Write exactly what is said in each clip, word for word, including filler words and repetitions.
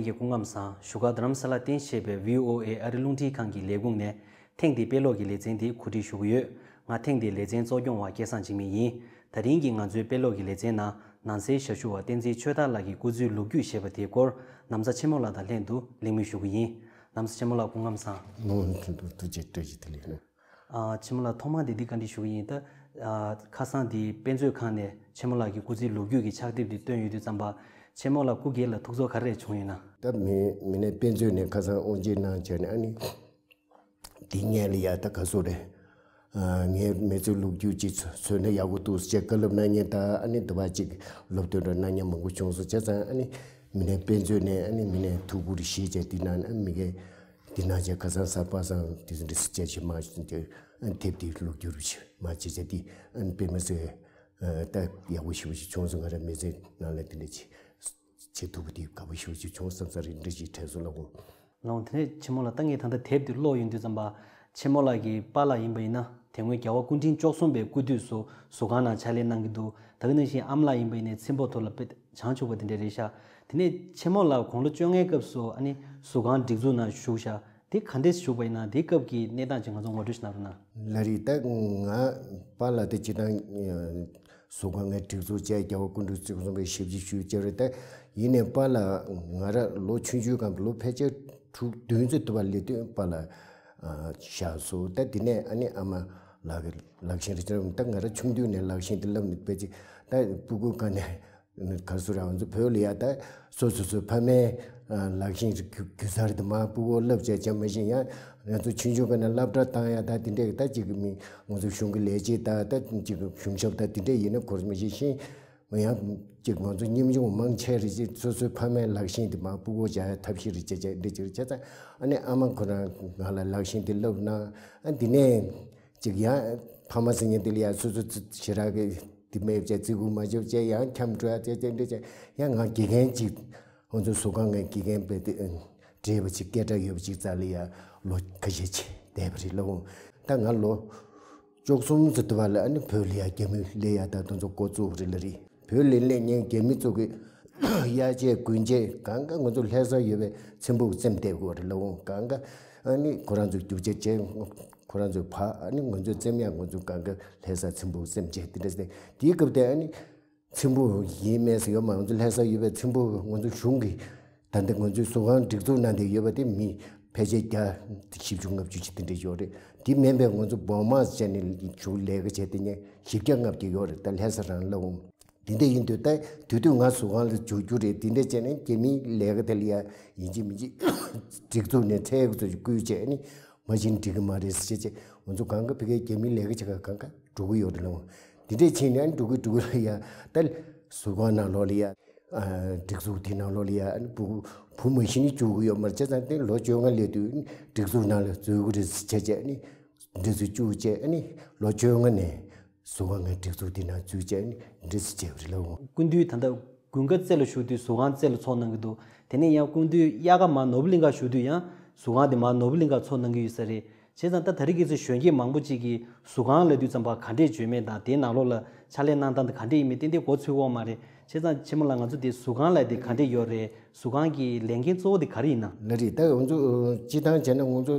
གི་སྐུ་ཁམས་བཟང་། བཞུགས་སྒར་རྡ་རམ་ས་ལར་རྟེན་གཞི་བྱས་པའི་ཝི་ཨོ་ཨེ་ཨ་རི་རླུང་འཕྲིན་ཁང་གི་ལས་ཁུངས་ནས་ཐེངས་འདིའི་དཔེ་ཀློག་གི་ལེ་ཚན་འདི་གོ་སྒྲིག་ཞུ་གི་ཡོད། ང་ཐེངས་འདིའི་ལེ་ཚན་གཙོ་སྐྱོང་བ་སྐལ་བཟང་འཇིགས་མེད་ཡིན། ད་རིང་གི་ང་ཚོའི་དཔེ་ཀློག་གི་ལེ་ཚན་ནང་ནང་སའི་ཞབས་ཞུ་བ་བསྟན་འཛིན་ཆོས་དར་ལགས་ཀྱི་སྐུ་ཚེའི་ལོ་རྒྱུས་ཞེས་པ་དེའི་སྐོར་ན་བཟའ་ཆེན་མོ་ལགས་དང་ལྷན་དུ་གླེང་མོལ་ཞུ་གི་ཡིན། ན་བཟའ་ཆེན་མོ་ལགས་སྐུ་ཁམས་བཟང་། ནོར་ཐུགས་རྗེ་བཀྲ་ཤིས་བདེ་ལེགས། ཨ། ཆེན་མོ་ལགས་ཐོག་མར་འདི་འདི་བཀའ་འདྲི་ཞུ་གི་ཡིན། ད་ཨ། ཁ་སང་འདི་དཔེ་མཛོད་ཁང་ནས་ཆེན་མོ་ལགས་ཀྱི་སྐུ་ཚེའི་ལོ་རྒྱུས་ཀྱི་ཕྱག་དེབ་འདི་བཏོན་ཡོད་དུས་ཙམ་པ་ཆེན་མོ་ལགས་སྐུ་སྒེར་ལ་ཐུགས་ཚོར་ག་རེ་བྱུང་ཡོད་ན། ད་མི་མི་སྣའི་དཔེ་མཛོད་ནས་ཁ་སང་དབུ་འབྱེད་གནང་བྱས་ནས་ཨ་ནི། འདི་སྔོན་ལ་ཡ་ད་ག་སོ་རེད། ཨ། ངའི་མི་ཚེའི་ལོ་རྒྱུས་ཅིག་བཟོས་ན་ཡག་པོ་འདུག་ཅེས་བཀའ་སློབ་གནང་མཁན་དང་ཨ་ནི་འདི་བ་ཅིག་སློབ་སྟོན་རེ་གནང་མཁན་མང་པོ་བྱུང་སོང་། བྱས་ཙང་ཨ་ནི་མི་སྣའི་དཔེ་མཛོད་ནས་ཨ་ནི་མི་སྣའི་ཐུགས་ཁུར་བཞེས་བྱས་འདི་གནང་ཨ་ནི་མི་སྒེར་འདི་གནང་བྱས་ཁ་སང་གཟའ་པ་སངས་འདི་འདྲ་སེ་བྱས་བྱས་མ་བྱས་ཏེ་ཨ་ནི་དེབ་འདི་ཀློག་རྒྱུ་རུ་བྱས་མ་བྱས་བྱས་འདི་ཨ་ནི་དཔེ་མི་སྲིད་ད་ཡག་པོ་ཞེ་པོ་ཅིག་བྱུང་སོང་། ང་རང་མི་ཚེ་ནང་ལ་འདི་འདྲ་ཅིག་བྱེད་ཐུབ་པ་འདི་དགའ་པོ་ཞེ་པོ་ཅིག་བྱུང་བསམ་ས་རེད། འདི་འདྲ་ཅིག་དྲན་སོང་ལགས་འོ། ལགས་འོང་། དེ་ནས་ཆེན་མོ་ལགས་ད་ངས་ད་ལྟ་དེབ་འདི་ཀློག་ཡོང་དུས་ཙམ་པ་ཆེན་མོ་ལགས་ཀྱི་པཱ་ལགས་ཡིན་པ་ཡིན་ན་དེ་སྔོན་རྒྱལ་བ་སྐུ་ཕྲེང་བཅུ་གསུམ་པའི་སྐུ་དུས་སུ་ཟུར་ཁང་ནང་ཕྱག་ལས་གནང་གི་འདུག་ད་ག་ནང་བཞིན་ཨ་མ་ལགས་ཡིན་པ་ཡིན་ནའི་ཚེམ་པོ་ཐོག་ལ་དཔེ་བྱང་ཆུབ་པ་དེ་འདྲ་རེད་ཤག་དེ་ནས་ཆེན་མོ་ལགས་དགུང་ལོ་བཅོ་ལྔའི་སྐབས་སུ་ཨ་ནི་ཟུར་ཁང་སྒྲིག་འཛུགས་ནང་ཞུགས་ཤག་དེ་ག་འདྲས་ཞུགས་པ་ཡིན་ན་དེའི་སྐབས་ཀྱི་གནས་སྟངས་ཅིག་ང་ཚོ་ངོ་སྤྲོད་ཞིག་གནང་རོགས་གནང་། ལགས་རེད། ད་ང་པཱ་ལགས་དེ་སྤྱིར་བཏང་ཟུར་ཁང་ངས་སྒྲིག་འཛུགས་བྱས་རྒྱལ་བ་སྐུ་ཕྲེང་བཅུ་གསུམ་པའི་ཞབས་ཕྱི་ཞུས་བྱས་རེད། ད་ཡིན་ནའི་པཱ་ལགས་ང་རང་ལོ་ཆུང་ཆུང་སྒང་ལོ་ཕལ་ཆེར་དྲུག་བདུན་ཙམ་དུ་བ་སླེབས་དུས་པཱ་ལགས་བཞག་སོང་། ད་དེ་ནས་ཨ་ནི་ཨ་མ་ལགས་ཀྱི་ལག་ཤེས་རེ་བྱས་ད་ང་རང་ཆུང་དུས་ནས་ལག་ཤེས་དེ་བསླབས་ནས་ཕལ་ཆེར་ད་སྤུ་གུ་སྒང་ནས་ག་སུ་ར་ང་ཚོ་བོད་ལ་ཡ་ད་སོ་སོ་སོའི་ཕ་མའི་ལག་ཤེས་རྒྱུ་རྒྱུ་རྩལ་དེ་མ་སྤུ་གུ་བསླབ་བྱས་བྱས་མ་ཤེས་ཡང་ང་ཚོ་ཆུང་ཆུང་སྒང་ནས་སློབ་གྲྭ་བཏང་ཡ་ད་དེ་འདྲས་ད་ཅིག་མི་ང་ཚོ་གཞུང་གི་ལས་བྱེད་ད་ད་ཅིག་གཞུང་ཞབས་ད་དེ་འདྲས་ཡིན་ན་གོ་མ་ཤེས་ཤིང་ཡང་ཅིག་ང་ཚོ་ཉམ་ཆུང་མང་ཆེ་རེ་ཅིག་སོ་སོའི་ཕ་མའི་ལག་ཤེས་དེ་མ་སྤུ་གུ་བྱ་ཡ་ཐབས་ཤེས་རེ་བྱས་བྱས་འདྲས་ཅིག་རེ་བྱས་ཙང་ཨ་ནི་ཨ་མ་ཁོ་རང་ང་ལ་ལག་ཤེས་དེ་བསླབ་གནང་། ཨ་འདི་ནས། ཅིག་ཡང་ཕ་མ་ཟེར་མཁན་དེ་ལ་ཡང་སོ་སོ་ཞེ་དྲག་གི་དེ་མེད་བྱས་བརྩི་བཀུར་མ་བྱས་བྱས་ཡང་འཁྱམ་འགྲོ་ཡ་བྱས་བྱས་འདྲ་བྱས་ཡང་ང་དགེ་རྒན་ཅིག་ང་ཚོ་ཟུར་ཁང་ངའི་དགེ་རྒན་དཔེ་དེ་བགྲེས་པ་ཅིག་སྐད་གྲགས་ཡོད་པ་ཅིག་རྩ་ལ་ཡ་ལོ་ཁ་ཤས་ཅིག་བསྡད་པ་རེད་ལགས་འོང་། ད་ང་ལོ་བཅུ་གསུམ་ཙམ་དུ་བ་ལ་ཨ་ནི་བོད་ལ་ཡ་རྒྱ་མི་སླེབས་ཡ་ད་དེ་ཚོ་འགོ་བཙུགས་པ་རེད་ལགས་རེད། བོད་ལ་སླེབས་ཉིན་རྒྱ་མི་ཚོ་གི་དབྱར་ཆས་དགུན་ཆས་གང་ག་ང་ཚོ་ལྷ་སར་ཡོད་པའི་ཚེམ་བུ་བཙེམས་བསྡད་དགོས་རེད་ལགས་འོང་། གང་ག་ཨ་ནི་ཁོ་རང་ཚོ་རྒྱུག་ཆས་བྱས། ཁོ་རང་ཚོའི་ཕ་ཨ་ནི་ང་ཚོའི་བཙེམ་ཡག་ང་ཚོ་གང་ག་ལྷ་ས་ཚེམ་བུ་བཙེམ་བྱས་དེ་འདྲ་སེ་དེའི་སྐབས་དེ་ཨ་ནི་ཚེམ་བུ་ཡིན་མེད་ཟེར་ཡོད་མ། ང་ཚོ་ལྷ་ས་ཡོད་པའི་ཚེམ་བུ་ང་ཚོ་གཞུང་གི་ད་ལྟ་ང་ཚོའི་ཟུར་ཁང་སྒྲིག་འཛུགས་གནང་བསྡད་ཡོད་པ་དེ་མི་ཕལ་ཆེར་བརྒྱ་བཞི་བཅུ་ལྔ་བཅུ་ཅིག་དེ་འདྲ་ཡོད་རེད། དེ་མིན་པའི་ང་ཚོ་བོ་མ་བྱས་ནས་གཞུང་ལས་ཀ་བྱས་དེ་ཉིན་བཞི་བརྒྱ་ལྔ་བརྒྱ་ཡོད་རེད། ད་ལྷ་ས་རང་ལ་འོང་། དེ་འདྲ་ཡིན་དུས་ད་དུས་དུས་ང་ཟུར་ཁང་ལ་འཇུག་རྒྱུ་རེད། དེ་འདྲ་བྱས་ནས་རྒྱ་མིའི་ལས་ཀ་དེ་ལ་ཡ་ཡིན་གཅིག་མིན་གཅིག་སྒྲིག་འཛུགས་ནས་ཚད་ཚོད་ཅིག་བསྐུལ་བྱས་ནས་མ་བྱིན་འགྲིག་གི་མ་རེད་ཟེར་བྱས་བྱས་ང་ཚོ་གང་ག་ཕ་གིའི་རྒྱ་མིའི་ལས་ཀ་བྱེད་ག་གང་ག་འགྲོ་གི་ཡོད་རེད་ལགས། དེ་འདྲས་བྱས་ནས་འགྲོ་གི་འགྲོ་གི་ལ་ཡ་ད་ཟུར་ཁང་ནང་ལོགས་ལ་ཡ་སྒྲིག་འཛུགས་དེ་ནང་ལོགས་ལ་ཡ་བུ་བུ་མ་བྱིན་ནས་བཅུག་གི་ཡོད་མ་རེད། བྱས་ཙང་དེ་ལོ་བཅོ་ལྔ་སླེབས་དུས་སྒྲིག་འཛུགས་ནང་ལ་འཛུལ་གི་རེད་ཟེར་བྱས་བྱས་ནས་འདི་ཚོ་བཅུག་བྱས་ནས་ལོ་བཅོ་ལྔ་ནས། ཟུར་ཁང་ངའི་སྒྲིག་འཛུགས་འདི་ནང་འཛུལ་བྱས་ནས་འདྲི་སི་བྱས་པ་རེད་ལགས་འོང་། སྐུ་མདུན་ད་ལྟ་དགུན་ཁ་རྩེ་ལ་བཞུགས་དུས་ཟུར་ཁང་རྩེ་ལ་ཚོགས་གནང་གི་འདུག་དེ་ནས་ཡང་སྐུ་མདུན་དབྱར་ཁ་མར་ནོར་བུ་གླིང་ཁར་བཞུགས་དུས་ཡང་ཟུར་ཁང་དེ་མར་ནོར་བུ་གླིང་ཁར་ཚོགས་གནང་གི་ཡོད་ས་རེད། བྱས་ཙང་ད་ད་རེས་ཀྱི་ཚེ་གཞོན་སྐྱེས་མང་པོ་ཅིག་གིས་ཟུར་ཁང་ལབ་དུས་ཙམ་པ་ག་འདྲས་བརྗོད་མེད་དང་དེའི་ནང་ལོགས་ལ་ཕྱག་ལས་གནང་སྟངས་དེ་ག་འདྲས་ཡིན་མིན་ཏན་ཏན་གོ་ཚོད་ཡོད་མ་རེད། བྱས་ཙང་ཆེན་མོ་ལགས་ང་ཚོ་དེ་ཟུར་ཁང་ལབ་དེ་ག་འདྲས་ཡོད་རེད། ཟུར་ཁང་གི་ལས་འགན་གཙོ་བོ་དེ་ག་རེ་ཡིན་ན། ལགས་རེད། ད་ང་ཚོ་སྤྱི་བཏང་བྱས་ན་ང་ཚོ།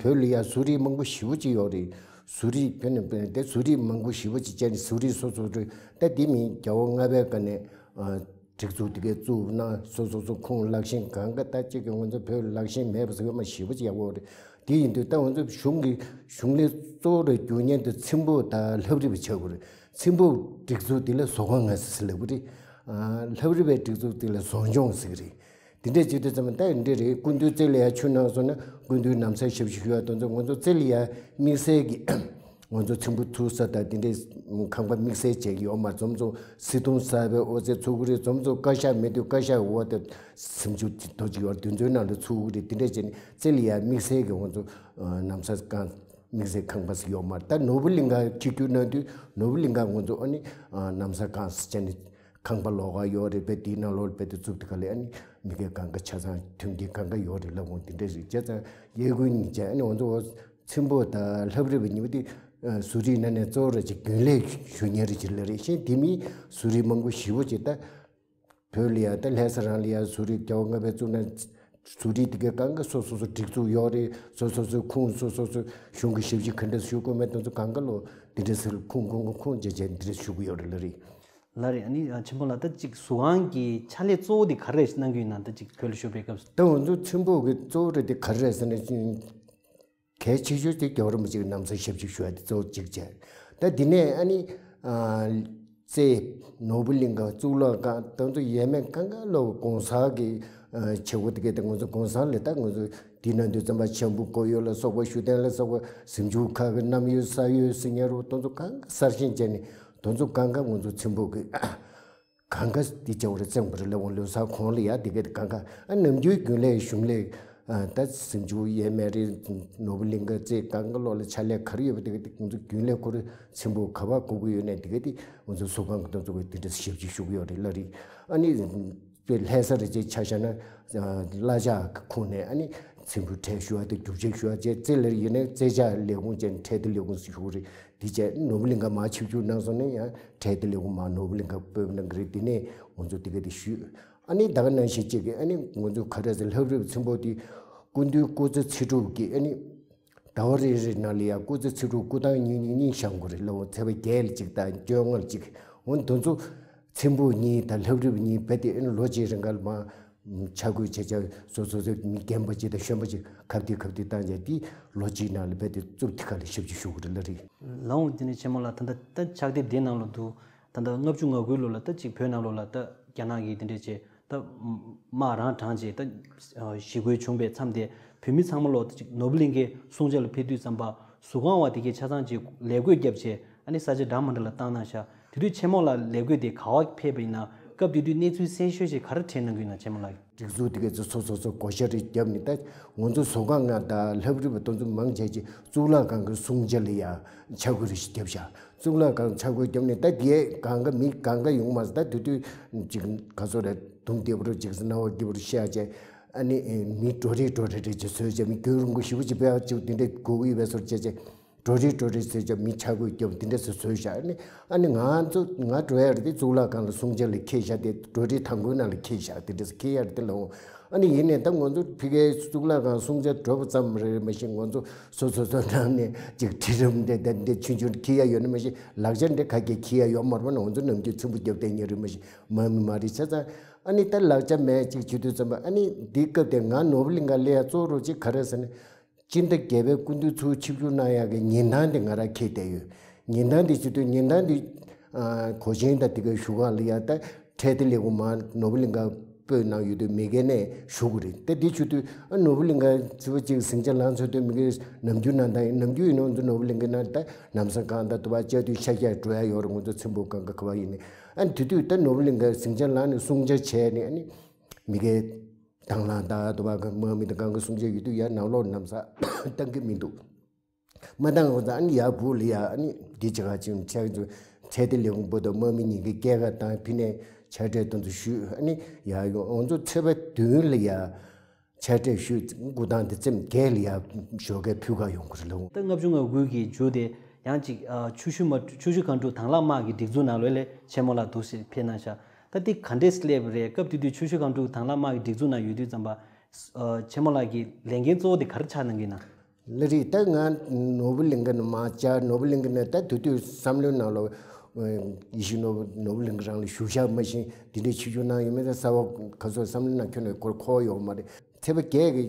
བོད་ལ་ཡ་ཟུར་རིས་མང་པོ་ཞེ་པོ་ཅིག་ཡོད་རེད། ཟུར་རིས་བོད་ནས་བོད་ནས་དེ་ཟུར་རིས་མང་པོ་ཞེ་པོ་ཅིག་བྱས་ནས་ཟུར་རིས་སོ་སོ་རེད། ད་དེ་མིན་རྒྱལ་བ་ལྔ་པའི་སྒང་ནས་སྒྲིག་འཛུགས་དེ་གའི་བཙུགས་གནང་སོ་སོ་སོ་ཁོང་ལག་ཤེས་གང་ག་ད་ཅིག་གི་ང་ཚོ་བོད་ལག་ཤེས་མེད་པ་ཟེར་ཡོད་མ་ཞེ་པོ་ཅིག་ཡག་པོ་རེད། དེ་ཡིན་དུས་ད་ང་ཚོ་གཞུང་གི་གཞུང་ལས་གཙོ་བོ་རེད་རྒྱུ་མཉན་དུ་ཚེམ་བུ་དང་ལྷ་བྲིས་པ་ཆགས་དགོས་རེད། ཚེམ་བུ་སྒྲིག་འཛུགས་དེ་ལ་ཟུར་ཁང་ང་ཟེར་ལབ་གི་རེད། ལྷ་བྲིས་པའི་སྒྲིག་འཛུགས་དེ་ལ་ཟུར་སྦྱོང་ཟེར་གི་རེད། དེ་འདྲས་བྱེད་དུས་ཙམ་ད་འདི་རེད། སྐུ་མདུན་རྩེ་ལ་ཡར་ཆུ་ནང་སོང་ན་སྐུ་མདུན་ནམ་མཚར་ཞབས་ཞུ་ཞུ་ཡ་དེ་ཚོ་ང་ཚོ་རྩེ་ལ་ཡར་དམིགས་བསལ་གྱི་ང་ཚོ་ཚེམ་བུ་ཚུགས་ས་དང་དེ་འདྲས་ཁང་པ་དམིགས་བསལ་བྱས་ཀྱི་ཡོད་མ་རེད། འཛོམས་ཚོ་སི་ཐུང་གསར་པའི་ཨོ་ཙེ་ཚུགས་ཀྱི་རེད། འཛོམས་ཚོ་ཀ་ཤ་མེད་དུས་ཀ་ཤ་འོ་དེ་སེམས་ཆུ་དོ་ཅིག་ཡོད་རེད། དེ་ཚོའི་ནང་ལ་ཚུགས་ཀྱི་རེད། དེ་འདྲས་བྱས་ནས་རྩེ་ལ་ཡར་དམིགས་བསལ་གྱི་ང་ཚོ་ནམ་མཚར་ཁང་དམིགས་བསལ་ཁང་པ་ཞིག་ཡོད་མ་རེད། ད་ནོར་བུ་གླིང་ག་ཁྱི་རྒྱུ་ན་དུས་ནོར་བུ་གླིང་ག་ང་ཚོ་ཨ་ནི་ནམ་མཚར་ཁང་ཟེར་བྱས་ནས། ཁང་པ་ལོགས་ཀ་ཡོད་རེད་པས། དེའི་ནང་ལོགས་ལ་དཔེ་དེ་བཙུགས་དེ་ག་ལས་ཨ་ནི་མི་སྒེར་གང་ག་ཆ་ཚང་མཐུན་རྐྱེན་གང་ག་ཡོད་རེད་ལབ་འོང་། དེ་འདྲ་རེད། བྱས་ཙང་གཡས་སྐུ་ཉིན་བྱས་ཨ་ནི་ང་ཚོ་ཚེམ་བུ་དང་ལྷ་བྲིས་པ་གཉིས་པོ་དེ་ཟུར་རིས་ནང་ནས་གཙོ་བོ་ར་ཅིག་རྒྱུན་ལས་ཞུ་མཁན་རེད་ཅིག་ལ་རེད། གཞན་དེ་མིན་ཟུར་རིས་མང་པོ་ཞེ་པོ་ཅིག་ད་ བོད་ལ་ཡ་ད་ལྷ་ས་རང་ལ་ཡ་བཟོ་རིག་རྒྱལ་བ་ལྔ་པའི་གཙུག་ན་བཟོ་རིག་དེ་གའི་གང་ག་སོ་སོ་སོ་སྒྲིག་འཛུགས་ཡོད་རེད། སོ་སོ་སོའི་ཁུངས་སོ་སོ་སོ་གཞུང་གི་ཞབས་ཕྱི་ག་འདྲ་ཞུ་དགོས་མེད་དེ་ཚོ་གང་ག་ལོ་དེ་འདྲ་ཟེར་ཁུངས་ཁུངས་ཁུངས་ཁུངས་བྱས་བྱས་འདི་འདྲ་ཞུ་གི་ཡོད་རེད་ལ་རེད། ལ་རེད། ཨ་ནི་ཨ་ཆེན་པོ་ལགས། ད་ཅིག་ཟུར་ཁང་གི་ཕྱག་ལས་གཙོ་བོ་དེ་ག་རེ་གནང་གི་ཡོད་ན། ད་ཅིག་བོད་ལ་བཞུགས་པའི་སྐབས་སུ། ད་ང་ཚོ་ཆེན་པོ་གི་གཙོ་བོ་རེད་དེ་ག་རེ་རེད་ཟེར་ན། གལ་ཆེ་ཤོས་དེ་རྒྱལ་བ་རིན་པོ་ཆེ་གི་ན་བཟའ་ཞབས་ཕྱི་ཞུ་བ་དེ་གཙོ་བོ་གཅིག་བྱས། ད་འདི་ནས་ཨ་ནི་ཨ་རྩེ་ནོར་བུ་གླིང་ག་གཙུག་ལག་ཁང་དེ་ཚོ་ཡས་མས་གང་ག་ལོ་གོང་ས་གི་ཨ་བྱེད་སྒོ་དེ་གའི་དེ་ང་ཚོ་གོང་ས་ལས། ད་ང་ཚོ་འདི་ན་འདུག་ཙམ་པ་ཆེན་པོ་སྐོར་ཡོད་ལ་སོགས་པ་ཞུ་རྟེན་ལ་སོགས་པ་གཟིམ་ཆུང་ཁག་གི་གནམ་ཡོད་ས་ཡོད་སི་ཉ་རོ་དེ་ཚོ་གང་ག་གསར་བཞེངས་བྱས་ནས་དེ་ཚོ་གང་ག་ང་ཚོ་ཆེན་པོ་གི་གང་ག་འདི་བྱ་བ་རེད། བཙན་པོ་རེད་ལ་འོང་ལོ་སར་གོང་ལ་ཡ་འདི་ག་གང་ག་ཨ་ནམ་རྒྱུན་རྒྱུན་ལས་གཞུང་ལས་ཨ་ད་གཟིམ་ཆུང་ཡས་མས་རེད། ནོར་བུ་གླིང་ག་རྩེ་གང་ག་ལོག་ལ་ཕྱག་ལས་ག་རེ་ཡོད་པ་འདི་ག་འདི་ང་ཚོ་རྒྱུན་ལས་ཁོ་རེ་ཆེན་པོ་ག་བ་དགོས་ཀྱི་ཡོད་ནས་འདི་ག་འདི་ང་ཚོ་ཟུར་ཁང་གི་དོན་ཚོ་གི་འདི་འདྲ་ཞབས་ཕྱི་ཞུ་གི་ཡོད་རེད་ལ་རེད། ཨ་ནི་དཔེ་ལྷ་ས་རེད་ཅེས་ཆ་བཞག་ན་ཨ་བླ་ལྕགས་ཁོངས་ནས་ཨ་ནི་ཚེམ་བུ་ཁྲལ་ཞུ་བ་དང་རྒྱུ་ཆ་ཞུ་བ་བཅས་རྩེ་ལ་ཡིན་ནའི་རྩེ་ལྕགས་ལས་ཁུངས་བཅས་ནས་ཁྲལ་དེ་ལས་ཁུངས་སུ་ཞུ་གི་རེད། དེ་བྱས་ནོར་བུ་གླིང་ག་མར་ཆིབས་བསྒྱུར་གནང་སོང་ནས་ཡང་ཁྲལ་དེ་ལས་ཁུངས་མར་ནོར་བུ་གླིང་ག་སྤོས་གནང་གི་རེད། དེ་ནས་ང་ཚོ་དེ་ག་དེ་ཞུས། ཨ་ནི་ད་ག་ནང་བཞིན་གཅིག་གི་ཨ་ནི་ང་ཚོ་ག་རེ་ཟེར་ལྷ་བྲིས་པ་ཆེན་པོ་དེ་སྐུ་མདུན་སྐུ་ཚེ་ཚེ་སྒྲུབ་ཀྱི་ཨ་ནི་ཟླ་བ་རེ་རེ་ནང་ལ་ཡང་སྐུ་ཚེ་ཚེ་སྒྲུབ་སྐུ་ཐང་གཉིས་གཉིས་གཉིས་བཞེངས་དགོས་རེད་ལ། འོ་ཚེས་པ་བརྒྱད་ལ་གཅིག་དང་བཅོ་ལྔ་ལ་གཅིག་འོ་དེ་ཚོ་ཆེན་པོ་གཉིས་དང་ལྷ་བྲིས་པ་གཉིས་རྦད་དེ་ཨ་ནི་ལོ་གཅིག་རིང་ག་ལ་མར་ཕྱག་སྐུལ་བྱས་བྱས་སོ་སོ་སོ་མི་རྒན་པ་ཅིག་དང་གཞོན་པ་ཅིག་གབ་དེ་གབ་དེ་བཏང་བྱས་དེ་ལོ་གཅིག་ནང་ལ་རྦད་དེ་བཙུགས་དེ་ག་ལ་ཞབས་ཕྱི་ཞུ་དགོས་རེད་ལ་རེད། ལའང་དེ་ནས་ཆེན་མོ་ལགས། ད་ལྟ་ད་ཕྱག་དེབ་དེ་ནང་ལ་འདུག་ད་ལྟ་ལྔ་བཅུ་ང་དགུའི་ལོ་ལ་ད་ཅིག་བོད་ནང་ལོགས་ལ་ད་རྒྱ་ནག་གིས་དེ་འདྲས་བྱས་ད་དམག་རང་དྲངས་བྱས་ད་ཞི་རྒོལ་བྱུང་བའི་མཚམས་དེ་བོད་མི་ཚང་མ་ལོག་ད་ཅིག་ནོར་བུ་གླིང་གའི་སྲུང་བྱ་ལ་ཕེབས་དུས་ཙམ་པ་ཟུར་ཁང་བ་དེ་གས་ཆ་ཚང་ཅིག་ལས་བགོས་བརྒྱབ་བྱས་ཨ་ནི་ས་ཆ་འདྲ་མི་འདྲ་ལ་བཏང་གནང་ཤག་དེ་དུས་ཆེན་མོ་ལགས་ལས་བགོས་དེ་ག་བ་ཕེབས་པ་ཡིན་ན། སྐབས་དེ་དུས་གནས་ཚུལ་གསལ་ཤོས་ཤིག་ག་རེ་དྲན་གནང་གི་ཡོད་ན་ཆེན་མོ་ལགས། སྒྲིག་འཛུགས་དེ་གས་ཚོ་སོ་སོ་སོ་བགོ་བཤའ་རེ་བརྒྱབ་ནས་ད་ང་ཚོ་ཟུར་ཁང་ལྔ་དང་ལྷ་བྲིས་པ་དེ་ཚོ་མང་ཆེ་ཆེ་གཙུག་ལག་ཁང་གི་སྲུང་བྱ་ལ་ཡ་ཕྱག་སྐུལ་རེ་ཞིག་བརྒྱབ་ཤག་གཙུག་ལག་ཁང་ཕྱག་སྐུལ་བརྒྱབ་ནས་ད་དེ་གང་ག་མི་གང་ག་ཡོང་མ་སོང་། ད་དེ་དུས་ཅིག་ག་ཚོད་རེད། དུམ་བདེ་པོ་རུ་ཅིག་སྣང་བ་སྐྱིད་པོ་རུ་བཤད་བྱས་ཨ་ནི་མི་འགྲོ་རེ་འགྲོ་རེ་རེ་ཅིག་བཟོས་བྱས་མི་རྒྱུན་རིང་པོ་ཞེ་པོ་ཅིག་དཔེ་ཅིག་དེ་འདྲས་དགོས་ཀྱི་ཡོད་པའི་བཟོ་བྱས་བྱས། འགྲོ་རེས་འགྲོ་རེས་ཟེར་ཀྱང་མི་ཆ་བགོས་རྒྱབ་འདི་འདྲ་ཟེར་བཟོས་བཞག་ནི། ཨ་ནི་ང་ཚོ་ང་འགྲོ་ཡ་རེད་དེ་གཙུག་ལག་ཁང་ལ་སྲུང་བྱ་ལ་འཁྱེར་བཞག་དེ་འགྲོ་རེས་དང་པོའི་ནང་ལ་འཁྱེར་བཞག་དེ་འདྲ་ཟེར་འཁྱེར་ཡ་རེད་དེ་ལ་འོང་། ཨ་ནི་ཡིན་ནའི་ད་ང་ཚོ་ཕ་གིའི་གཙུག་ལག་ཁང་སྲུང་བྱ་འགྲོ་བ་ཙམ་རེད་མ་གཞི་ང་ཚོ་སོ་སོ་སོ་ནང་ནས་ཅིག་གྲི་རིམ་འདྲ་འདྲ་འདྲ་ཆུང་ཆུང་འཁྱེར་ཡ་ཡོད་ནི་མ་གཞི་ལག་ཆ་འདྲ་ག་གེ་འཁྱེར་ཡ་ཡོད་མ་རེད་པ། ང་ཚོ་ནམ་རྒྱུན་ཚིམ་པོ་རྒྱབ་བསྡད་མཁན་རེད་མ་གཞི་མ་མི་མ་རེད་ཆ་ཚང་། ཨ་ནི་ད་ལག་ཆ་མེད་ཅིག་བྱེད་དུས་ཙམ་པ་ཨ་ནི་འདི་སྐབས་དེ་ང་ནོར་བུ་གླིང་ག་སླེབས་ཡ་གཙོ་བོ་ཅིག་ག་རེ་ཟེར་ན། སྤྱི་ཟླ་བརྒྱད་པའི་སྐུ་མདུན་ཚུར་ཆིབས་བསྒྱུར་གནང་ཡག་གི་ཉིན་ཐང་དེ་ང་རང་འཁྱེར་བསྡད་ཡོད། ཉིན་ཐང་དེ་བྱེད་དུས་ཉིན་ཐང་དེ་ཨ་གོ་ཆེན་དང་དེ་གའི་བཞུགས་སྒར་ལ་ཡ་ད་འཕྲལ་དེ་ལས་ཁུངས་མར་ནོར་བུ་གླིང་ག་སྤོས་གནང་ཡོད་དུས་མི་སྒེར་ནས་ཞུ་གི་རེད། ད་དེ་བྱེད་དུས་ཨ་ནོར་བུ་གླིང་ག་ཚིག་པ་གཅིག་ཟིང་ཆ་ལངས་ཚར་དུས་མི་སྒེར་ནམ་རྒྱུན་ནང་ད་ཡིན་ནམ་རྒྱུན་ཡིན་ནོ་ཚོ་ནོར་བུ་གླིང་ག་ན་ད་ནམ་སང་གང་ད་དུ་བ་བཅའ་དུས་ཤ་ཤ་འགྲོ་ཡ་ཡོད་རེད། ང་ཚོ་ཚིམ་པོ་གང་ག་ག་བ་ཡིན་ནི་ཨ་དེ་དུས་ད་ནོར་བུ་གླིང་ག་ཟིང་ཆ་ལངས་ནས་སྲུང་བྱ་བྱས་ནས་ཨ་ནི་མི་སྒེར། དང་བླངས་དང་དུ་བ་གི་དམག་མི་དང་གང་གི་སྲུང་བྱ་ཡོད་དུས་ཡར་ནང་ལོགས་ནམ་ས་བཏང་གི་མི་འདུག་མ་བཏང་གོང་ཙང་ཨ་ནི་ཡར་བུ་ལ་ཡ་ཨ་ནི་འདི་ཅི་ག་ཅིག་ཆ་ཚུ་ཆ་དེ་ལས་ཁུངས་པོ་དང་དམག་མི་གཉིས་ཀྱི་སྐད་ཁ་བཏང་ཕི་ནས་ཆ་སྤྲད་དོན་དུ་ཞུས། ཨ་ནི་ཡར་ཡོང་ང་ཚོ་ཚེས་པ་བདུན་ལ་ཡ་ཆ་སྤྲད་ཞུས། འགོ་སྟངས་དེ་ཚེམ་བརྒྱད་ལ་ཡ་ཞོགས་ཀས་ཕུལ་ག་ཡོང་གི་རེད་ལོ། ད་ལྔ་བཅུ་ང་དགུ་གི་མཇུག་དེ་ཡང་ཅིག་ཨ་ཆུ་ཤུར་མ་ཆུ་ཤུར་སྒང་དྲུག་དྭང་བླངས་དམག་གི་སྒྲིག་འཛུགས་ནང་ལོགས་ལ་ཆེན་མོ་ལགས་འདུག་སེ་ཕེབས་གནང་ཤག་ད་འདི་ག་འདྲས་སླེབས་རེད། སྐབས་དེ་དུས་ཆུ་ཤུར་སྒང་དྲུག་དྭང་བླངས་དམག་གི་སྒྲིག་འཛུགས་ནང་ཡོད་དུས་ཙམ་པ། ཨ་ཆེན་མོ་ལགས་ཀྱི་ལས་འགན་གཙོ་བོ་དེ་ག་རེ་ཆགས་གནང་གི་ན། ལགས་རེད། ད་ང་ནོར་བུ་གླིང་ག་ནས་མར་བཅར། ནོར་བུ་གླིང་ག་ནས་ད་དེ་དུས་བསམ་བློའི་ནང་ལ་ཡེ་ཤེས་ནོར་བུ་ནོར་བུ་གླིང་ག་རང་ལ་བཞུགས་ཤག་མ་གཞི་འདི་འདྲའི་ཆིབས་བསྒྱུར་གནང་ཡོད་མེད་ད་གསལ་པོ་ག་ཚོད་བསམ་བློའི་ནང་ཁྱོན་ནས་སྐོར་འཁོར་ཡོད་མ་རེད། ཚེས་པ་བརྒྱད་ཀྱི་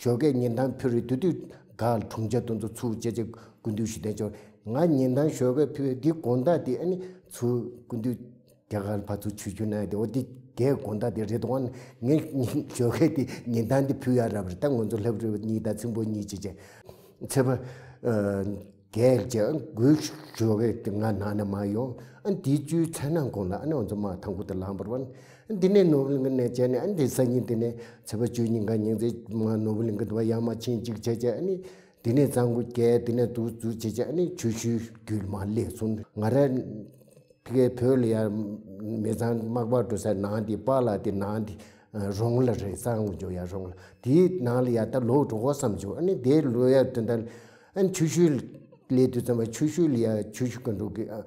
ཞོགས་ཀས་ཉིན་ཐང་ཕུལ་རེད། དེ་དུས་ག་ལ་དྲུང་ཆེ་དེ་ཚོ་ཚུར་བཅར་བྱས་སྐུ་མདུན་ཞུ་དོན་ཆོག་ང་ཉིན་ཐང་ཞོགས་ཀས་ཕུལ་བའི་འདི་དགོང་དག་དེ་ཨ་ནི་ཚུར་སྐུ་མདུན་རྒྱ་གར་ལ་ཕར་ཚུར་ཆིབས་བསྒྱུར་གནང་ཡ་དེ་འོ་དེ་རྒྱའི་དགོང་དག་དེ་རེད་དོ། ངས་ཞོགས་ཀས་དེ་ཉིན་ཐང་དེ་ཕུལ་ཡ་རག་པ་རེད། ད་ང་ཚོ་ལྷ་བྲིས་པ་གཉིས་དང་ཚེམ་བུ་གཉིས་བྱས་བྱས་ཚེས་པ་ཨ་བརྒྱད་བྱས་ཨ་དགུའི་ཞོགས་ཀས་དེ་ང་ནང་ནས་མར་ཡོང་། ཨ་དེའི་བཅུའི་མཚན་ནམ་གུང་ལ་ཨ་ནི་ང་ཚོ་དམག་ཐང་ཁུ་དེ་ལངས་པ་རེད་པ། ཨ་འདི་ནས་ནོར་བུ་གླིང་ག་ནས་བྱས་ནས་ཨ་འདི་སང་ཉིན་དེ་ནས་ཚེས་པ་བཅུ་གཉིས་ག་ཉིན་མཚན་མ་ནོར་བུ་གླིང་ག་དུ་བ་ཡར་མར་ཕྱིན་གཅིག་བྱས་བྱས་ཨ་ནི་དེ་ནས་གཙང་པོ་བརྒྱད་དེ་ནས་འདུག་འཛུགས་བྱས་བྱས་ཨ་ནི་ཆུ་ཤུར་བརྒྱུད་མར་སླེབས་སོང་། ང་རང་ཕ་གིའི་བོད་ལ་ཡ་མི་ཚང་མག་པ་འགྲོ་ས་ནང་དེ་པཱ་ལགས་དེ་ནང་དེ་རོང་ལ་རེད། གཙང་པོ་འཇོག་ཡ་རོང་ལ་དེའི་ནང་ལ་ཡ་ད་ལོག་འགྲོ་དགོས་བསམ་བྱུང་། ཨ་ནི་དེ་ལོག་ཡ་དོན་དག་ཨ་ནི་ཆུ་ཤུར་སླེབས་དུས་ཙམ་པ་ཆུ་ཤུར་ལ་ཡ་ཆུ་ཤུར་སྒང་དྲུག་གི་ཨ་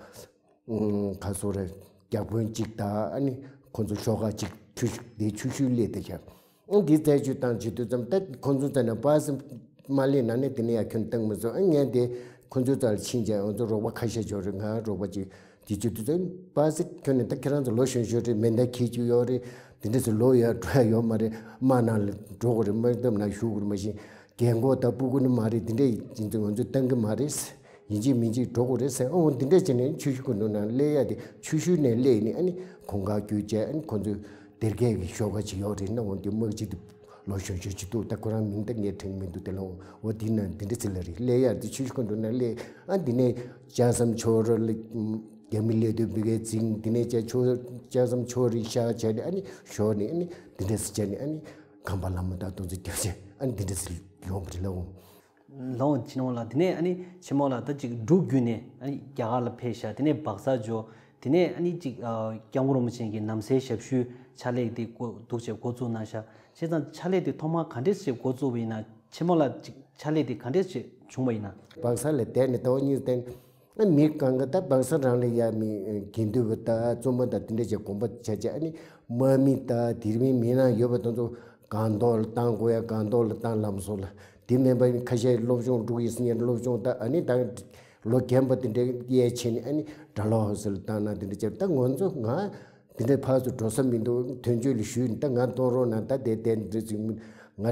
ཁ་སོ་རེད། རྒྱ་དཔོན་གཅིག་དང་ཨ་ནི་ ཁོ་ཚོ་ཤོག་ཁག་ཅིག་ཆུ་ཤུ་དེ་ཆུ་ཤུལ་སླེབས་བསྡད་ཤག་ཨང་། འདི་རྩད་གཅོད་བཏང་བྱེད་དུས་ཙམ་ད་ཁོ་ཚོ་རྩ་ནས་པ་སེ་མ་སླེབས་ན་ནི་དེ་ནས་ཡར་ཁྱོན་བཏང་མི་ཚུགས། ཨ་ངས་དེ་ཁོ་ཚོའི་རྩ་ལ་ཕྱིན་བྱས་ང་ཚོ་རོགས་པ་ཁ་ཤས་ཡོད་རེད། ང་རོགས་པ་ཅིག་དེ་བྱེད་དུས་ཙམ་པ་སེ་ཁྱོན་ནས་ད་ཁྱེད་རང་ཚོ་ལོ་གཞོན་ཤོས་རེད། མེ་མདའ་འཁྱེར་རྒྱུ་ཡོད་རེད། དེ་འདྲ་ཟེར་ལོ་ཡར་འགྲོ་ཡ་ཡོད་མ་རེད། དམག་ནང་ལ་འགྲོ་དགོས་རེད། དམག་འཐབ་ནང་ཞུགས་དགོས་རེད། མ་གཞི་རྒན་གོག་དང་སྤུ་གུ་ནི་མ་རེད། དེ་འདྲ་ཡིན་ཙང་ང་ཚོས་བཏང་གི་མ་རེད། ཡིན་གཅིག་མིན་གཅིག་འགྲོ་དགོས་རེད་ཟེར། ཨོ་འདི་འདྲ་བྱས་ནས་ཆུ་ཤུལ་ཁུག་ནང་སླེབས་ཡ་དེ་ཆུ་ཤུལ་ནས་སླེབས་ནས་ཨ་ནི་གོང་ཁ་བསྐྱོད་བྱས། ཨ་ནི་ཁོང་ཚོའི་སྡེར་ཁའི་གི་ཤོག་ཁ་ཅིག་ཡོད་རེད། ན་འོ་འདི་དམག་སྤྱི་དེ་ལོ་གཞོན་ཤོས་ཅིག་འདུག་ད་ཁོ་རང་མིང་ད་ངས་དྲན་གི་མི་འདུག་དེ་ལ་འོ་འདི་ན་འདི་འདྲ་ཚིག་ལ་རེད། སླེབས་ཡ་དེ་ཆུ་ཤུལ་ཁུག་ནང་སླེབས། ཨ་འདི་ནས་ལྕགས་ཟམ་ཕྱོགས་ར་ལ་རྒྱ་མི་སླེབས་དུས་འབི་གའི་འཛིང་། འདི་ནས་ལྕགས་ཕྱོགས་ལྕགས་ཟམ་ཕྱོགས་རིས་བཞག་བྱས་ནས་ཨ་ནི་ཞོགས་ནས་ཨ་ནི་འདི་འདྲ་ཟེར་བྱས་ནས་ཨ་ནི་གམ་པ་ལ་མོ་དང་དུང་ཚོ་རྒྱབ་བྱས་ཨ་ནི་འདི་འདྲ་ཟེར་ཡོང་བ་རེད་ལ་འོ། ལོང་ཆེན་མོ་ལ། དེ་ནས་ཨ་ནི་ཆེན་མོ་ལ་ད་ཅིག་འབྲུག་བརྒྱུད་ནས་ཨ་ནི་རྒྱ་གར་ལ་ཕེབས་ཤག་དེ་ནས་སྦག་ས་འབྱོར། དེ་ནས་ཨ་ནི་ཅིག་ཨ་སྐྱབས་མགོན་རིན་པོ་ཆེ་གི་ནམ་སའི་ཞབས་ཞུའི་ཕྱག་ལས་དེ་འགོ་འདུག་བྱས་འགོ་བཙུགས་གནང་ཤག་བྱས་ཙང་ཕྱག་ལས་དེ་ཐོག་མར་ག་འདྲས་བྱས་འགོ་བཙུགས་པ་ཡིན་ན། ཆེན་མོ་ལ་ཅིག་ཕྱག་ལས་དེ་ག་འདྲས་བྱས་བྱུང་བ་ཡིན་ན། སྦག་ས་ལ་བསྡད་ནས་ཟླ་བ་གཉིས་བསྡད། ཨ་མི་གང་ག་ད་སྦག་ས་རང་ལ་ཡ་མི་དགེ་འདུན་པ་དང་བཙུན་མ་དང་དེ་འདྲ་བྱས་དགོངས་པ་བྱས་བྱས། ཨ་ནི་དམག་མི་དང་དེ་མིན་མི་ནང་ཡོད་པ་དེ་ཚོ་སྒང་ཏོག་ལ་བཏང་དགོས་ཡ་སྒང་ཏོག་ལ་བཏང་། ལམ་བཟོ་ལ། དེ་མིན་པ་ཁ་ཤས་སློབ་སྦྱོང་འགྲོ་གི་ཡིན་ཟེར་ནས་སློབ་སྦྱོང་ད་ཨ་ནི་ད་ལོ་རྒན་པ་དེ་འདྲའི་གཡས་ཕྱིན་ནས་ཨ་ནི་ཌལ་ཧོ་སི་ལ་བཏང་ན་དེ་འདྲ་བྱས། ད་ང་ཚོ་ང་དེ་འདྲའི་ཕར་ཚུར་འགྲོ་ས་མི་འདུག་དོན་གཅོད་ལ་ཞུས་ནས་ད་ང་གཏོང་རོགས་གནང་། ད་དེ་དེ་འདྲ་ཟིག་ང་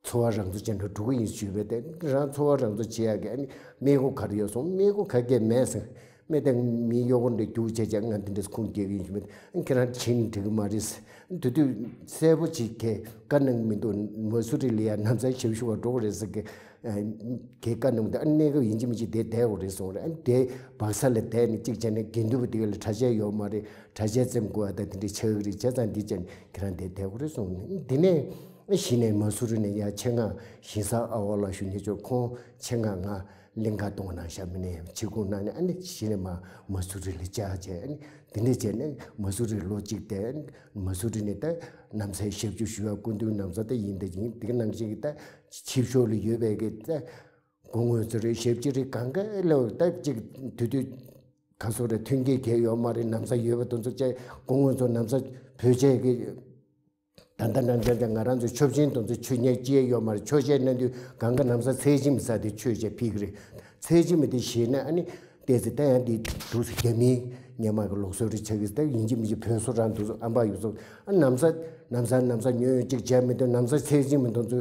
འཚོ་བ་རང་གཙོ་བྱས་ནས་འགྲོ་གི་ཡིན་ཞུས་པས། དེ་རང་འཚོ་བ་རང་གཙོ་བྱེད་ཡག་གི་ཨ་ནི་མི་གོ་ག་རེ་ཡོད་སོང་། མི་གོ་ག་གེ་མེད་ཟེར། མི་དེ་མི་གཡོ་སྒོ་འདྲ་རྒྱུག་བྱས་བྱས་ང་འདི་འདྲ་ཁུངས་སྐྱེལ་གི་ཡིན་ཞུས་པས། ཁྱེད་རང་ཕྱིན་འགྲིག་གི་མ་རེད་ཟེར། དེ་དུས་གསལ་པོ་ཅིག་གས་བཀའ་གནང་མི་འདུག་མ་སུ་རི་ལ་ཡ་ནམ་སའི་ཞབས་ཞུ་བ་འགྲོ་གི་རེད་ཟེར་གི་གས་བཀའ་གནང་འདུག་ཨ་གནས་སྐབས་ཡིན་གཅིག་མིན་གཅིག་དེ་བསྡད་དགོས་རེད་གསུངས་རེད། ཨ་ནི་དེ་སྦག་ས་ལ་བསྡད་ནས་གཅིག་བྱས་ནས་དགེ་འདུན་པ་དེ་ག་ལ་གྲྭ་ཆས་ཡོད་མ་རེད། གྲྭ་ཆས་བཙེམ་དགོས་ཡ་ད་དེ་འདྲའི་ཆགས་ཀྱི་རེད། བྱས་ཙང་འདི་བྱས་ནས་ཁྱེད་རང་དེ་བསྡད་དགོས་རེད་གསུངས། འདི་ནས་གཞི་ནས་མ་སུ་རི་ནས་ཡ་ཆེད་མངགས་ཞིང་ས་ཨ་ཝ་ལ་ཞུ་ཉེ་ཆོག་ཁོང་ཆེད་མངགས་ང་གླིང་ག་གཏོང་གནང་ཤག་མི་ནས་ཕྱི་ཁུངས་གནང་ནས་ཨ་ནི་གཞི་ནས་མ་མ་སུ་རི་ལ་བཅར་བྱས། ཨ་ནི་འདི་འདྲ་བྱས་ནས་མ་སུ་རི་ལོ་གཅིག་བསྡད། མ་སུ་རི་ནས་ད་ནམ་སའི་ཞབས་ཞུ་ཞུ་བ་སྐུ་མདུན་ནམ་ས་ད་ཡིན་ད་ཡིན་དེ་ག་ནང་བཞིན་གྱི་ད་ཕྱི་ཕྱོགས་ལ་ཡོད་པའི་གི་ད་སྐུ་ངོ་ཚོ་རེད། ཞབས་ཕྱི་རེད། གང་ག་ལ་ད་ཅིག་དུས་དུས་ག་སོ་རེད། མཐུན་རྐྱེན་གལ་ཡོད་མ་རེད། ནམ་ས་ཡོད་པ་དེ་ཚོ་བཅས་སྐུ་ངོ་ཚོ་ནམ་ས་བོད་ཆས་གི་ད་ལྟ་ནང་བཞིན་ད་ང་རང་ཚོ་ཆོབ་ཆེན་དེ་ཚོ་ཆོས་ཉལ་སྐྱེལ་ཡོད་མ་རེད། ཆོས་བཤད་གནང་དུས་གང་ག་ནམ་ས་ཚལ་ཆེན་མི་ས་དེ་ཆོས་བཤད་ཕིག་རེད། ཚལ་ཆེན་མི་དེ་ཞེད་ན་ཨ་ནི་བལྟས་ཚེ་ད་ཡང་འདི་འདུག་ཟེར། རྒྱ་མིའི་སྔོན་མ་གི་ལུགས་སྲོལ་རེད་ཆགས་ཀྱི། ད་ཡིན་གཅིག་མིན་གཅིག་བོད་སོ་རང་འདུག་ཨམ་པ་ཡོད་སོ། ཨ་ནམ་ས་ནམ་ས་ནམ་ས་ཉོན་ཡོད་ཅིག་བྱས་མི་འདུག་ནམ་ས་ཚལ་ཆེན་མི་འདུག་ཚོ།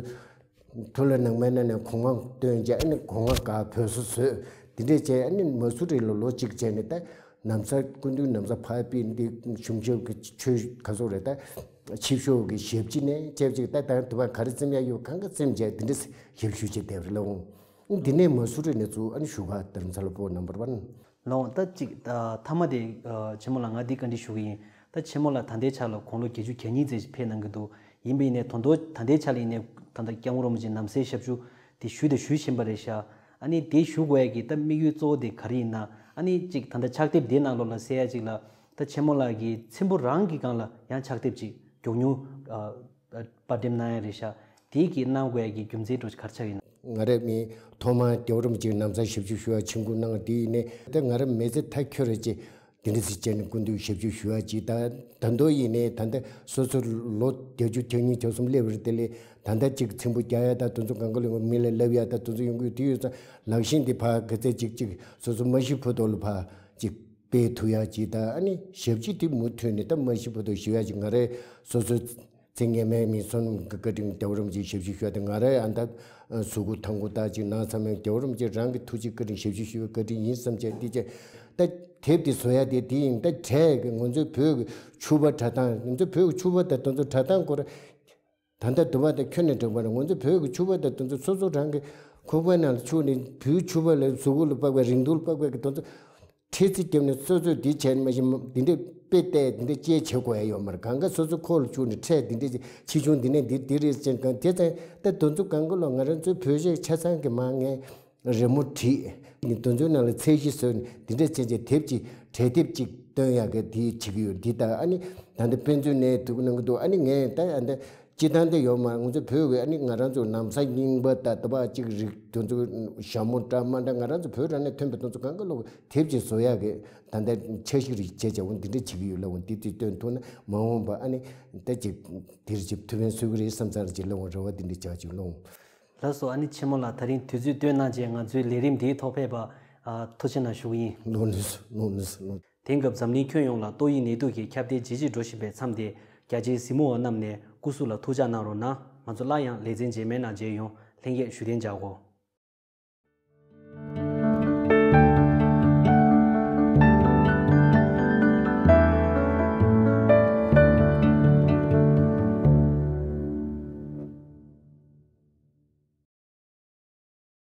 ཐུ་ལ་ནང་མའི་ནང་ནས་གོང་བ་བཏོན་བྱས་ཨ་ནི་གོང་བ་ག་བོད་སོ་བཟོས། འདི་འདྲས་བྱས་ཨ་ནི་མ་སུ་རི་ལ་ལོ་གཅིག་བྱས་ནས་ད་ནམ་ས་སྐུ་མདུན་ནམ་ས་ཕར་ཕུད་འདི་གཞུང་ཆེན་གྱི་ཆོས་ག་ཚོད་རེད། ད་ཕྱི་ཕྱོགས་ཀྱི་ཞབས་ཕྱི་ནས་ཆབས་ཅིག་ད་ད་དུ་བ་ག་རེ་བཙེམ་ཡ་ཡོད་གང་ག་བཙེམ་བྱས་འདི་འདྲས་ཞབས་ཞུ་བྱས་བསྡད་པ་རེད་ལ་འོང་། འདི་ནས་མ་སུ་རི་ནས་ཚུར་ཨ་ནི་བཞུགས་སྒར་རྡ་རམ་ས་ལ་སྤོ་ནམ་བར་བ། ལོང་ད་ཅིག་ཨ་མཐའ་མ་དེ་ཨ་ཆེན་མོ་ལགས་ང་འདི་བཀའ་འདྲི་ཞུ་གི་ཡིན། ད་ཆེན་མོ་ལགས་ད་ལྟའི་ཆ་ལ་དགུང་ལོ་བརྒྱད་ཅུ་གྱ་གཉིས་ཙམ་ཕེབས་གནང་གི་འདུག་ཡིན་པ་ཡིན་ནའི་ད་ལྟའི་ད་ལྟའི་ཆ་ལ་ཡིན་ནའི་ད་ལྟ་སྐྱབས་མགོན་རིན་པོ་ཆེ་ནམ་སའི་ཞབས་ཞུ་དེ་ཞུས་དང་ཞུ་བཞིན་པ་རེད་ཤག་ཨ་ནི་དེ་ཞུ་དགོས་ཡ་གི་ད་དམིགས་ཡུལ་གཙོ་བོ་དེ་ག་རེ་ཡིན་ན། ཨ་ནི་ཅིག་ད་ལྟ་ཕྱག་དེབ་དེའི་ནང་ལོགས་ལ་གསལ་ཡ་ཅིག་ལ་ད་ཆེན་མོ་ལགས་ཀྱིས་ཚེམ་བུ་རང་གི་སྒང་ལ་ཡང་ཕྱག་དེབ་ཅིག་མགྱོགས་མྱུར་ཨ་ཨ་དཔར་འགྲེམས་གནང་ཡ་རེད་ཤག་དེའི་གི་གནང་དགོས་ཡ་གི་རྒྱུ་མཚན་འདྲ་བོ་ཅིག་ག་རེ་ཆགས་ཡིན་ན། ང་རང་མི་ཐོག་མར་རྒྱལ་བ་རིན་པོ་ཆེའི་ནམ་སའི་ཞབས་ཞུ་ཞུ་བར་ཆིབས་བསྒྱུར་གནང་བ་དེ་ཡིན་ནའི་ད་ང་རང་མི་ཚེ་མཐའ་འཁྱོལ་རེད་ཅེས་དེ་འདྲ་ཞིག་བྱས་ནས་སྐུ་མདུན་ཞབས་ཞུ་ཞུ་བ་ཅིག་ད་ད་དུང་ཡིན་ནའི་ད་ལྟ་སོ་སོ་ལོ་བརྒྱད་ཅུ་གྱ་གཉིས་གྱ་གསུམ་སླེབས་པ་རེད། དེ་ལས་ད་ལྟ་ཅིག་ཚེམ་བུ་རྒྱག་ཡ་ད་དེ་ཚོ་གང་ག་ལ་མི་ལ་ལབ་ཡ་ད་དེ་ཚོ་ཡོང་གི་དེ་ཡོད་ཙང་ལག་ཤེས་འདི་ཕར་ག་ཚད་ཅིག་ཅིག་སོ་སོ་མ་ཤི་བར་དུ་ལ་ཕར་ཅིག་སྤེལ་ཐུབ་ཡ་ཅིག་ད་ཨ་ནི་ཞབས་ཕྱི་དེ་མུ་མཐུད་ནས་ད་མ་ཤི་བར་དུ་ཞུ་ཡ་ཅིག་ང་རའི་སོ་སོ་ཚེ་སྔོན་མའི་མི་བསོད་ནམས་ཀྱི་བཀའ་དྲིན་རྒྱལ་བ་རིན་པོ་ཆེའི་ཞབས་ཞུ་ཞུ་བ་དང་ང་རའི་ཨ་མདའ་གཟུགས་པོ་ཐང་པོ་ལྟ་ཅིག་ནང་ཚང་མས་རྒྱལ་བ་རིན་པོ་ཆེ་རང་གི་ཐུགས་རྗེ་བཀའ་དྲིན་ཞབས་ཞུ་ཞུ་བའི་བཀའ་དྲིན་ཡིན་བསམ་བྱས་འདི་བྱས་ད་དེབ་འདི་བཟོ་ཡ་དེ་དེ་ཡིན། ད་གྲས་ཀྱི་ང་ཚོའི་བོད་ཀྱི་ཕྱུ་པ་དྲ་ཐང་ང་ཚོའི་བོད་ཀྱི་ཕྱུ་པ་དང་དེ་ཚོ་དྲ་ཐང་སྐོར་ད་ལྟ་དུ་བ་དང་ཁྱོན་ནས་འགྲིག་པ་རེད། ང་ཚོའི་བོད་ཀྱི་ཕྱུ་པ་དང་དེ་ཚོ་སོ་སོ་རང་གི་ཁོག་པའི་ནང་ལ་ཆུག་ནས་བོད་ཕྱུ་པ་ལ་གཟུགས་པོ་ལ་དཔག་པའི་རིང་ཐུང་ལ་དཔག་པའི་གི་དེ་ཚོ། ཁྲེལ་ཚིག་བརྒྱབ་ནས་སོ་སོས་འདི་བྱས་མ་གཞི་འདི་འདྲའི་དཔེ་བལྟས་འདི་འདྲའི་དཔྱད་བྱེད་དགོས་ཡ་ཡོད་མ་རེད། གང་ག་སོ་སོ་ཁོག་ལ་བཅུག་ནས་ཁྲལ་འདི་འདྲའི་ཆེ་ཆུང་འདི་ནས་འདི་འདི་རེད་ཅེས་གང་དེ་ཙང་ད་དེ་ཚོ་གང་ག་ལོ་ང་རང་ཚོའི་བོད་གཞས་ཆ་ཚང་གི་མ་ངས་རི་མོ་བྲིས་ནས་དེ་ཚོའི་ནང་ལ་ཚད་གཞི་བཟོས་ནས་འདི་འདྲ་བྱས་བྱས་དེབ་ཅིག་གྲས་དེབ་ཅིག་བཏོན་ཡག་གི་འདི་བྱེད་ཀྱི་ཡོད། འདི་ད་ཨ་ནི་ད་ལྟ་དཔེ་མཛོད་ནས་འདུག་གནང་གི་འདུག་ཨ་ནི་ངས་ད་ཨ་ད། སྤྱི་བཏང་དེ་ཡོད་མ་རེད། ང་ཚོ་བོད་ཀྱི་ཨ་ནི་ང་རང་ཚོ་ནམ་བཟའ་རྙིང་པ་དང་ད་པ་གཅིག་རིགས་དེ་ཚོ་ཞྭ་མོ་འདྲ་མ་འདྲ་ང་རང་ཚོ་བོད་རང་ནས་ཐོན་པའི་དེ་ཚོ་གང་ག་ལོག་དེབ་ཅིག་བཟོ་ཡག་གི་ད་ལྟ་འཆར་གཞི་རིགས་བྱས་བྱས་འོ་འདི་འདྲ་བྱེད་ཀྱི་ཡོད་ལ། འོ་འདི་དེ་སྟོན་ཐུབ་ན་མ་འོངས་པ་ཨ་ནི་ད་ཅིག་དེར་ཅིག་ཐུགས་ཕན་གསོས་ཀྱི་རེད་བསམ་ཚར་ཅིག་ལ་འོ་རེ་བ་འདི་འདྲ་བྱ་ཅིག་ལོང་། ལགས་སོ། ཨ་ནི་ཆེན་མོ་ལགས་ད་རིང་དུས་ཚོད་བཏོན་གནང་བྱས་ང་ཚོའི་ལས་རིམ་འདིའི་ཐོག་ཕེབས་པ་ཨ་ཐུགས་རྗེ་གནང་ཞུ་གི་ཡིན། ལོ་ནུས་ལོ་ནུས་ལོ། དེང་སྐབས་འཛམ་གླིང་ཁྱོན་ཡོངས་ལ་ཏོག་དབྱིབས་ནད་དུག་གི་ཁྱབ་གདལ་ཇེ་ཆེར་འགྲོ་བཞིན་པའི་མཚམས་དེ། རྒྱ་ཆེའི་གཟིགས་མོ་བ་རྣམས་ནས་སྐུ་གཟུགས་ལ་ཐུགས་ཅག་གནང་རོགས་གནང་། ང་ཚོ་སླར་ཡང་ལེ་ཚན་རྗེས་མའི་ནང་མཇལ་ཡོང་། ལྷན་རྒྱས་བཞུགས་གདན་འཇགས་གོ།